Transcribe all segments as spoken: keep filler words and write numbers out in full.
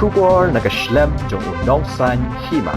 Khubor na ka shlem jong u Nongsaiñ Hima.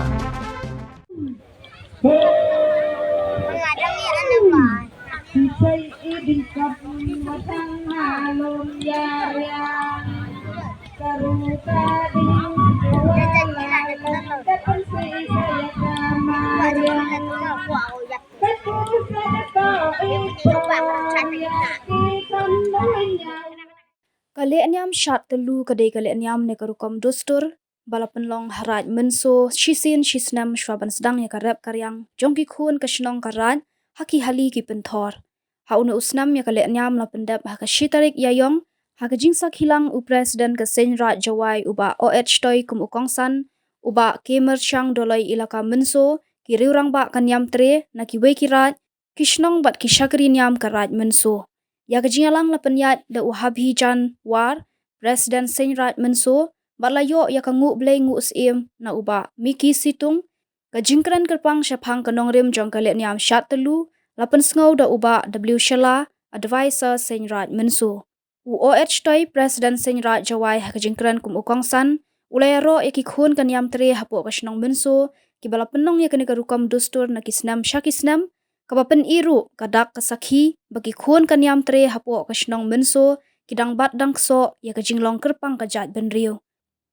Ka lehniam Shad Tyllu ka dei ka lehniam ne ka rukom dustur ba la pynlong ha Raid Mynso shisien shisnem shuwa ban sdang ïa ka rep ka riang jong ki khun ka shnong ka raid ha ki hali ki pynthor. Ha une u snem ïa ka lehniam la pyndep ha ka shi tarik Ïaïong ha ka jingsakhi lang u President ka Seiñ Raid Jowai u Bah O H Shtoi kum u kongsan, u Bah K Mershang Doloi Elaka Mynso, ki riew rangbah ka Niamtre na kiwei ki raid, ki shnong bad ki shakri niam ka Raid Mynso. Ïa ka jingïalang la pynïaid da u Habhijan War, President Seiñ Raid Mynso, bad la ïoh ïa ka nguh blei nguh syiem na u Bah Miki Situng. Ka jingkren kyrpang shaphang ka nongrim jong ka lehniam Shad Tyllu la pynsngew da u Bah W Shylla, Advisor Seiñ Raid Mynso. U O H Shtoi, President Seiñ Raid Jowai, ha ka jingkren kum u kongsan, u la ïaroh ïa ki khun ka Niamtre hapoh ka shnong Mynso kiba la pynlong ïa kane ka rukom dustur na ki snem sha ki snem, kaba pyni ruh ka dak ka sakhi ba ki khun ka Niamtre hapoh ka shnong Mynso ki dang bat dang ksoh ïa ka jinglong kyrpang ka jaitbynriew.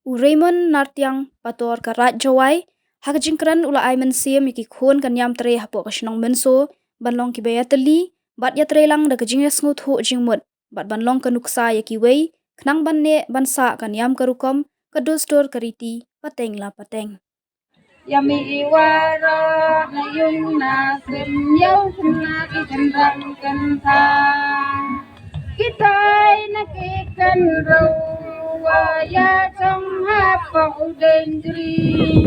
U Raymond Nartiang, Pator ka Raid Jowai, ha ka jingkren u la ai mynsiem ïa ki khun ka Niamtre hapoh ka shnong Mynso ban long kiba ïatylli bad ïatreilang da ka jingïasngewthuh jingmut bad ban long ka nuksa ïa kiwei khnang ban neh ban sah ka niam ka rukom, ka dustur ka riti pateng la pateng. Ïa me i Waroh na yung na sim ïa u khynnah ki kynrang kynthah. Kitai na ki kynroh wa ïa chong hapoh u dendri.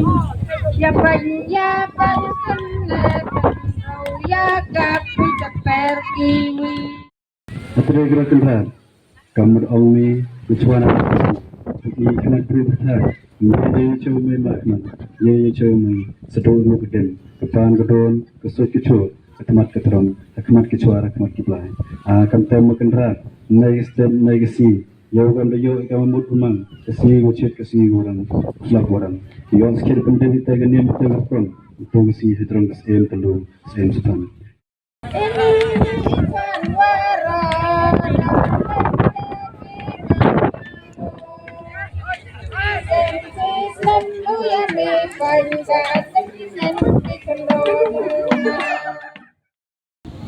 Ïa pang ïa pang kynrang kynroh ïa ka pi ka per kiwi. Hynrei gra kynrad, ka mut ong mi, ka chwa na ka i khynnah pri bthar, mi ye ye chew mi ma khynnah, ye ye chew mi, sa do nu ka den, ka pan ka don, ka sut ka chut, ka tmat ka tram, ka khmat ka chwa, ka khmat ki blai. A kam tem ma kynrad, nai ka stem, nai ka si, yow kam da yow, kam mut umang, ka si ngu chit, ka si ngu rang, slap warang. Yow skir pynten ite ka niam ite ka kong, tu ka si hidrong ka siem telu, siem setan.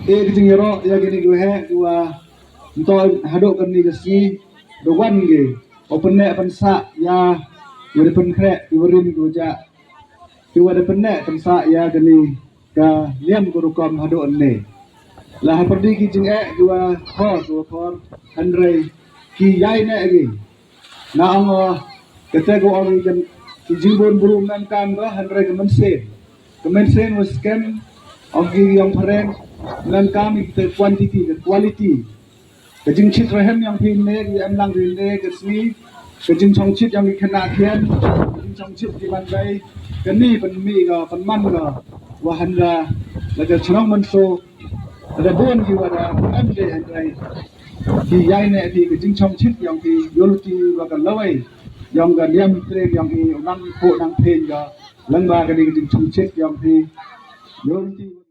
E ka jingïaroh ïa kine ki waheh ki wa nto haduh kane ka sngi da wan ki wa pynneh pynsah ïa wa da pynkhreh ki wa rim ki wa jah ki wa da pynneh pynsah ïa kane ka niam ka rukom haduh ne. La ha pyrdi ki jingeh ki wa khor ki wa khor hynrei ki ïai neh ki. Nga ong, kata ko ong i jan ki jingbun bru mem kam ko hynrei ka mynsiem. Ka mynsiem wa skhem ong ki yong phareng mem kam i kata quantity ka quality. Ka jingchit rehem yong phi ne ki em lang phi ne ka sngi. Ka jingchongchit yong ki khynnah khian. Ka jingchongchit ki ban bai. Kani pynmih ko pynman ko. Wa hynda la ka chnong Mynso. Ada bun ki wa da em de hynrei ki ïai ne ki ka jingchongchit yong ki yoh luti wa ka lawei yong ka niam trei yong ki u nang ko nang phen ka lang ba ka ding ka jingchongchit yong ki yoh luti.